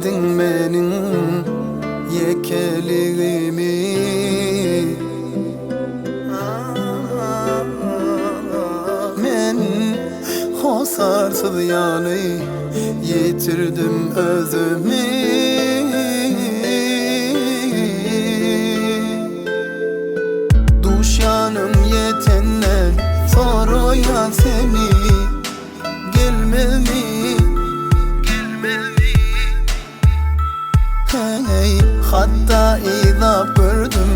Eýlediň meniň ýekeligimi. Men hosarsyz ýaly ýitirdim özümi. Duşýanyň ýetenden soraýan seni Gelmezmi Gelmezmi Heý hatda yzlap gördüm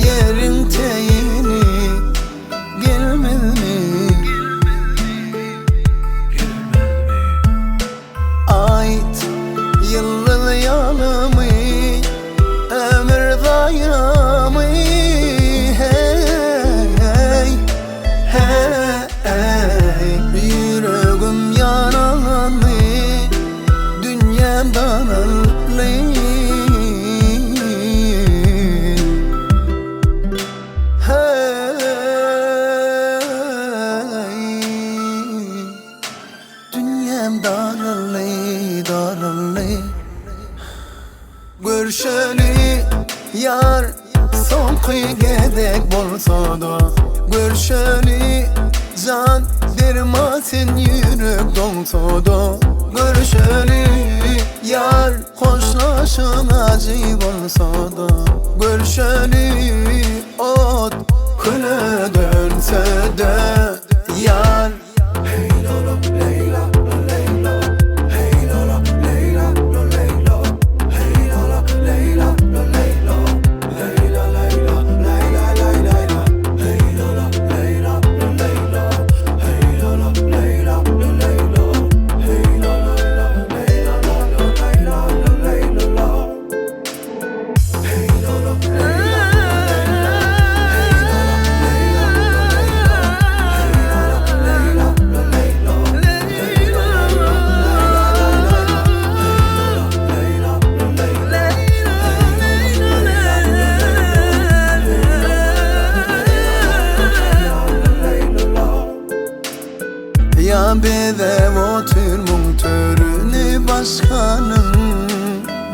ýeriň teýini Gelmezmi Gelmezmi Aýt, ýyldyz ýalymy, ömür zaýamy, heý, heý, ýüregim ýaralandy, dünýäm daraldy. Heý. Dünýäm daraldy, daraldy. Görşeli ýar soňky gezek bolsa-da. Görşeli jan derman sen ýürek doňsa-da. Görşeli ýar hoşlaşyň ajy bolsa-da. Görşeli ot küle dönse-de ýar. Ýa bezäp otyrmyň törüni başganyň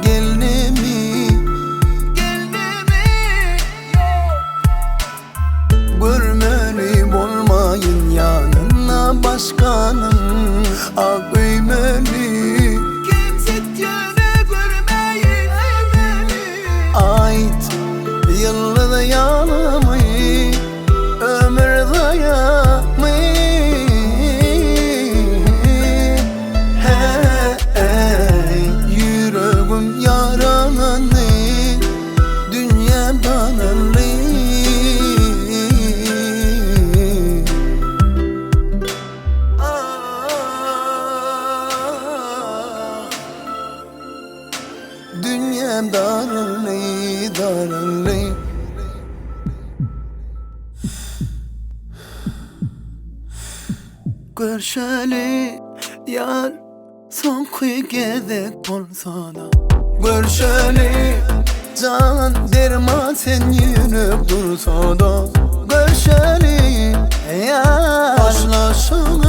gelnimi? Gelnimi? Görmeli bolmaýyn ýanynda başganyň ak öýmeli. Kemsitýäne görmäýin emeli. Aýt, ýyldyz ýalymy? Ömür zaýamy Heý, ýüregim ýaralandy, Dünýäm daraldy. Dünýäm daraldy, daraldy. Görşeli ýar soňky gezek bolsa-da. Görşeli jan derman sen ýürek dursa-da. Görşeli ýar hoşlaşyň.